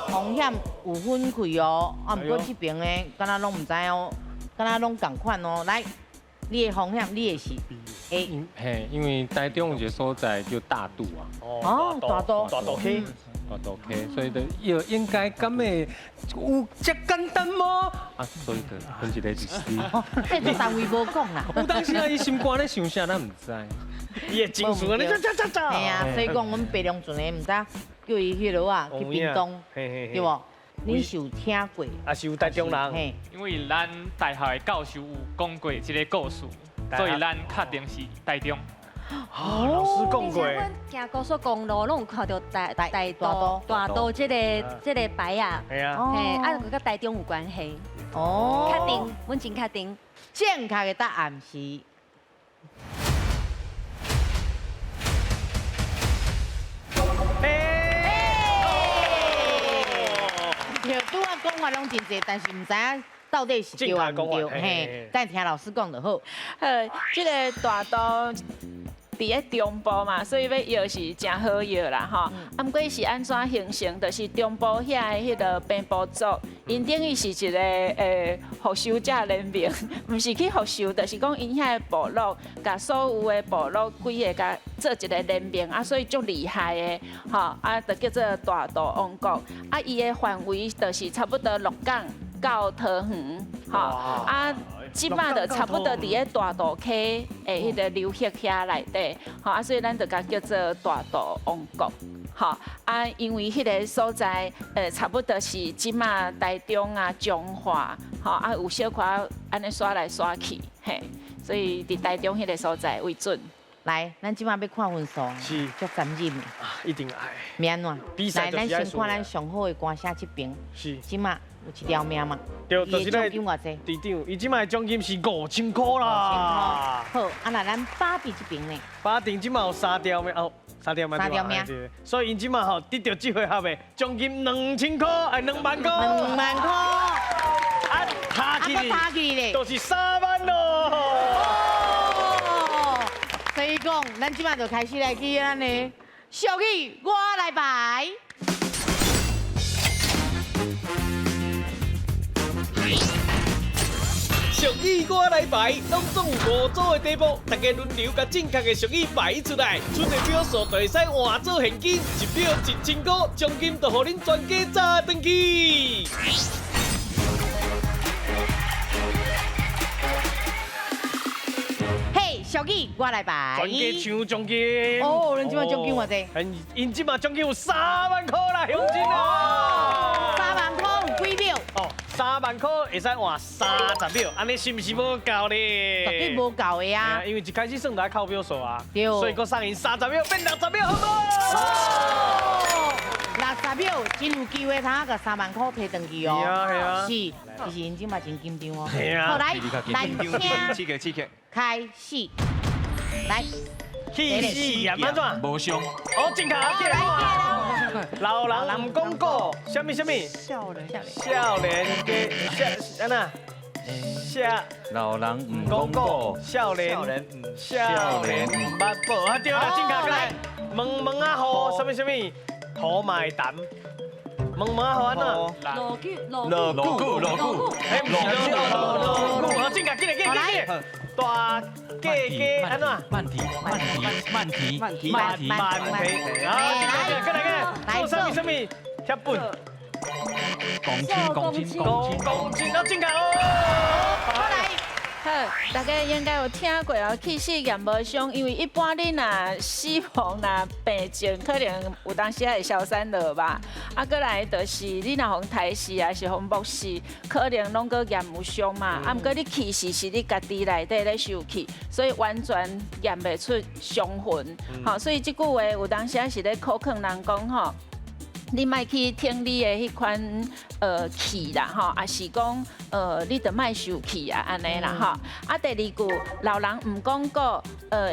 S2: 風險有分開哦，啊，毋過這邊呢，敢若攏毋知哦，敢若攏仝款哦。來，你的風險，你的是 A。
S3: 嘿，因為台中有一個所在叫大肚啊。
S2: 哦，大肚。
S13: 大肚溪。
S3: 大肚溪，所以就應該敢會有這簡單嗎？啊，所以就分一個就是 C。
S2: 這個單位無講啦。
S3: 有當時啊，伊心肝咧想啥，咱毋知。
S13: 伊的情緒啊，你走走走。
S2: 嘿啊，所以講阮白龍船的毋知。叫伊彼落啊，去屏東，對無？你是有聽過？
S13: 啊，是有台中人。
S4: 因為咱大學的教授有講過這個故事，所以咱確定是台中。
S13: 哦，老師講過。
S8: 阮行高速公路，攏有看著大肚這個牌仔。
S13: 係啊。
S8: 嘿，啊，佮台中有關係。
S2: 哦。
S8: 確定，阮真確定。
S2: 正確的答案是。對，拄仔講話攏真濟，但是毋知影到底是對還毋對，嘿，等聽老師講就好。
S11: 好，這個大肚。佇伫咧中部嘛，所以要摇是诚好摇啦吼。啊，毋过是按怎形成？就是中部遐的彼个平埔族，𪜶等于是一个复仇者联盟，毋是去复仇，就是讲𪜶遐的部落，共所有的部落几个共做一个联盟啊，所以足厉害的吼，啊，就叫做大肚王国。啊，伊的范围就是差不多鹿港到桃园，吼啊。这马就差不多伫咧大肚溪的彼个流域遐内底，吼啊，所以咱就共叫做大肚王国，吼啊，因为彼个所在，差不多是这马台中啊、彰化，吼啊，有小可按呢刷来刷去，嘿，所以伫台中彼个所在为准。
S2: 来，咱这马欲看分数，
S13: 是
S2: 足残忍的，
S13: 啊，一定爱。
S2: 欲按怎？
S13: 比赛
S2: 来，咱先看咱上好的歌声这边，
S13: 是。
S2: 这马有一条命嘛？
S13: 对，就是
S2: 奖金偌济？
S13: 队长，伊这马的奖金是5000块啦。
S2: 好，啊那咱巴比这边呢？
S13: 巴顶这马有三条命哦，三条命。
S2: 三条命。
S13: 所以𪜶这马吼得到这回合的奖金2000块，哎，2万块。
S2: 2万块。
S13: 啊，卡起
S2: 卡起咧，
S13: 就是3万咯。
S2: 哦，所以讲，咱这马就开始来去咱的俗语，我来排。
S1: 俗语我来排，拢总有5组的题目，大家轮流共正确的俗语排出来，出的票数就会使换做现金，一票1000块，奖金就予恁全家炸转去。
S2: 嘿，俗语我来排，
S13: 全家抢奖金。
S2: 哦，恁这马奖金偌济？𪜶
S13: 这马奖金有3万块啦，乡亲啊！
S2: 3万块有几秒？
S13: 哦。3万块会使换30秒，按呢是毋是无够咧？
S2: 绝对无够的啊！
S13: 因为一开始算来扣秒数啊，
S2: 对，
S13: 所以阁送𪜶30秒变60秒，好无
S2: ？60秒真有机会通共3万块提转去哦。
S13: 是啊，是啊。
S2: 是，其实𪜶这嘛真紧张哦。
S13: 是啊。
S2: 好，来，来，
S10: 请，刺激。
S2: 开始，来。
S13: 气死啊！按怎？
S9: 无伤。
S13: 哦，正确，来。老人毋讲古，啥物啥物？
S7: 少年，
S13: 少年家，少按怎？少
S9: 老人毋讲古，
S13: 少年少年毋捌宝。啊对啦，正确来。毛毛仔雨，啥物啥物？土嘛会澹。毛毛仔雨按怎？
S8: 落雨
S9: 落雨落雨，
S13: 哎，毋是落雨，好，正确，紧来紧来紧来。大家家按怎？
S1: 慢提慢提慢提
S10: 慢提
S13: 慢提慢提，好，过来过来，做啥物啥物？贴本。
S1: 公斤公斤公斤
S13: 公斤，啊，正确哦。
S2: 过来。
S11: 好，大家应该有听过哦，气死验无伤，因为一般你若死亡若病症，可能有当时会消散落吧。啊，过来就是你若予刣死，抑是予木死，可能拢阁验有伤嘛。啊，毋过你气死是你家己内底咧受气，所以完全验袂出伤痕。吼，所以这句话有当时是咧考劝人讲吼。你莫去听你的彼款气啦吼，抑是讲你就莫受气啊，按呢啦吼。啊，第二句老人毋讲古，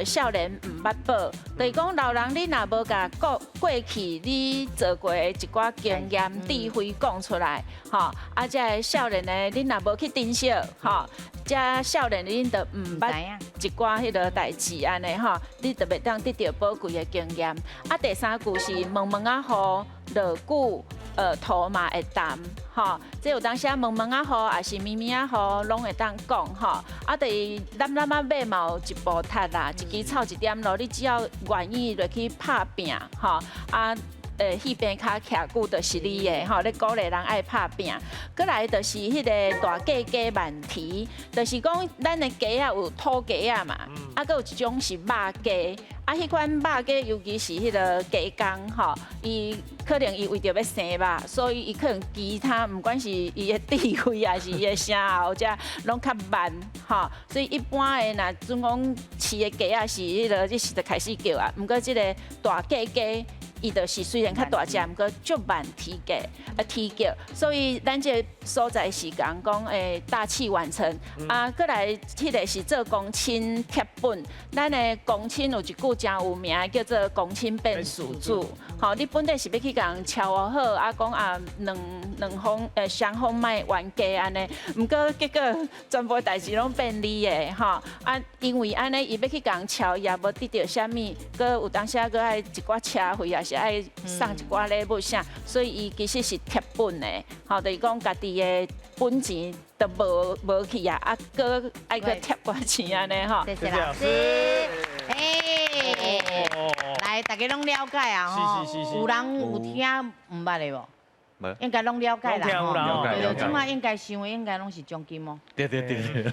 S11: 少年毋捌宝，就是讲老人你若无共过过去你做过的一寡经验智慧讲出来，吼，啊，这个少年的你若无去珍惜，吼，这少年恁就毋捌一寡彼个代志按呢吼，你就袂当得到宝贵的经验。啊，第三句是毛毛仔雨。落久，土嘛会澹，吼。这有当时啊，毛毛仔雨，抑是绵绵仔雨，拢会当讲，吼。啊，就是揽揽仔马嘛有一步踢啦，一支草一点露，你只要愿意落去拍拼，吼。啊，彼边跤徛久就是你的，吼。咧鼓励人爱拍拼。过来就是彼个大鸡鸡慢蹄，就是讲咱的鸡仔有土鸡仔嘛，啊，阁有一种是肉鸡。啊，彼款肉鸡，尤其是彼个鸡公吼，伊可能伊为著欲生肉，所以伊可能其他毋管是伊的智慧，抑是伊的声喉，遮拢较慢吼。所以一般的若准讲饲的鸡仔是彼个，这时就开始叫啊。毋过这个大鸡鸡，伊就是雖然較大隻，毋過足慢體格啊體格，所以咱這個所在是講講大器晚成啊，閣來彼個是做公親貼本，咱的公親有一句真有名，叫做公親變事主，吼，你本底是欲去共人敲好，啊講啊兩兩方雙方莫冤家按呢，毋過結果全部代誌攏變你的吼，啊因為按呢伊欲去共人敲，也無得著啥物，閣有當時啊閣愛一寡車費，也是愛送一寡禮物啥，所以伊其實是貼本的，吼，就是講家己的本錢都無無去啊，啊，閣愛閣貼寡錢按呢吼。
S2: 謝謝老師。來，大家攏了解啊吼，有人有聽毋捌的無？應該攏了解啦，吼。對對，這馬應該想的應該攏是獎金哦。
S9: 對對對。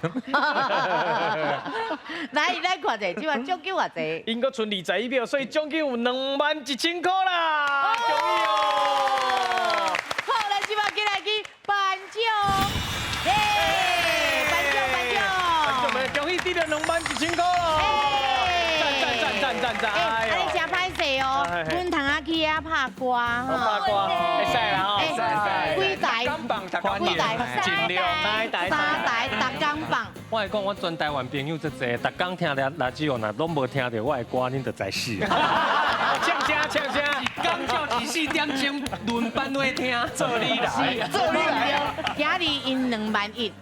S2: 來，來看者，這馬獎金偌濟？𪜶
S13: 閣賰21秒，所以獎金有2萬1千塊啦！恭喜哦！
S2: 好，咱這馬緊來去頒獎，耶！頒獎頒獎！
S13: 頒獎，恭喜得著2萬1千塊咯！讚讚讚讚讚讚！
S2: 哎，你真歹勢哦，阮通仔去遐拍歌，
S13: 拍歌，會使啦吼，
S2: 幾台？幾台？
S3: 盡量，
S2: 三台，逐工放。
S3: 我會講，我全台灣朋友足濟，逐工聽咧垃圾哦，若攏無聽著我的歌，恁就知死。
S13: 唱聲唱聲，
S1: 工照24點鐘輪班會聽，
S13: 做你來，
S2: 做你來。今日𪜶2萬1，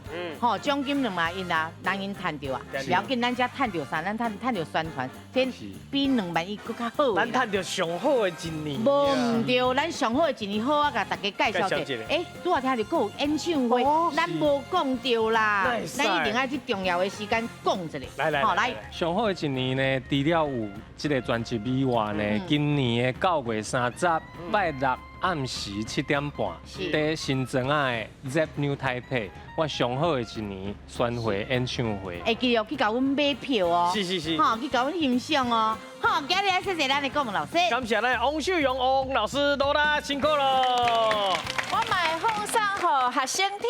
S2: 吼，獎金2萬1啊，人𪜶趁著啊，不要緊，咱遮趁著啥？咱趁趁著宣傳，這比2萬1閣較好。
S13: 咱趁著上好的一年。
S2: 無毋對，咱上好的一年好啊，共大家介紹者。欸，拄仔聽著閣有演唱會，咱無講著啦，咱一定愛去重要的時間講一下。
S13: 來來，
S2: 好來。
S3: 上好的一年呢，除了有這個專輯以外呢，今年的9月30拜六暗時7點半，佇新莊仔的 Zepp New Taipei，我上好的一年巡迴演唱會。
S2: 會記得去共阮買票哦。
S13: 是是是。
S2: 吼，去共阮欣賞哦。好，今日謝謝咱的顧問老師。
S13: 感謝咱王秀蓉王老師，努力辛苦咯。
S11: 我嘛會放送予學生聽。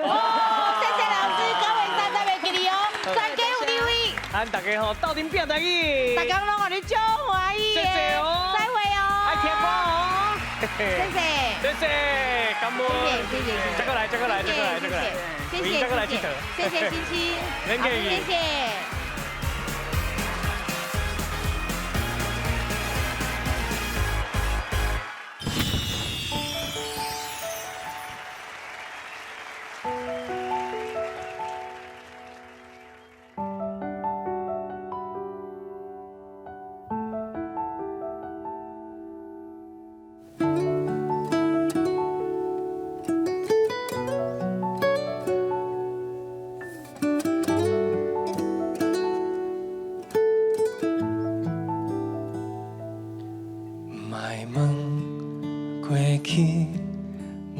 S2: 哦，謝謝老師，9月30會記得哦，全家有留意。
S13: 咱大家吼鬥陣拼台語。
S2: 大家攏予你足歡喜的。
S13: 謝謝哦。
S2: 再會哦。
S13: 愛聽歌哦。
S2: 謝謝。
S13: 謝謝，感恩。
S2: 謝謝謝謝。
S13: 再過來，再過來，再過來，再過來。
S2: 謝謝
S13: 再過來，
S2: 謝謝星星。
S13: 免客氣。
S2: 謝謝。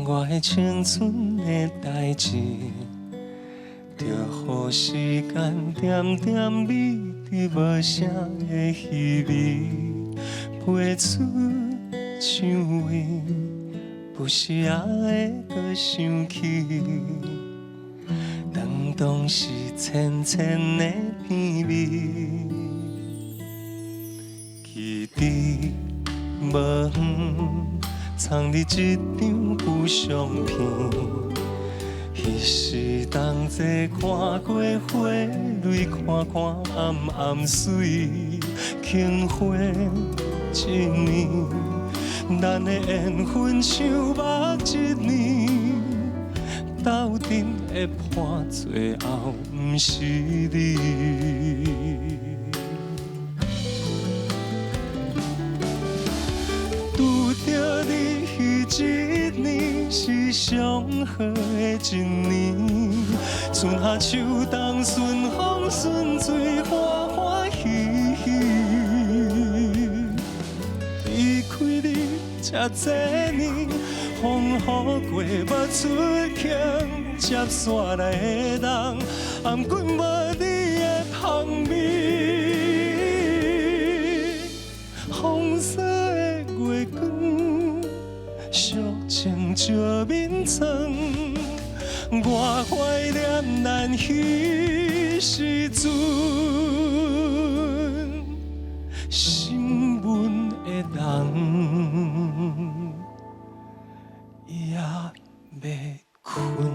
S14: 我的青春的代誌，著予時間點點美得無啥的稀微，飛出薔薇，不时也會閣想起，當當時淺淺的甜味，記得無遠。藏佇這張舊相片，彼時同齊看過花蕊，看看暗暗水，輕花一年，咱的緣分像目一年，斗陣的伴最後毋是你。拄著你彼一年是上好的一年，春夏秋冬顺风顺水，欢欢喜喜。离开你这济年，风雨过无出境，接煞来的人，頷紧无你的香味，风霜的月光。寂静照眠床，我怀念咱彼时阵升温的人。欲睏。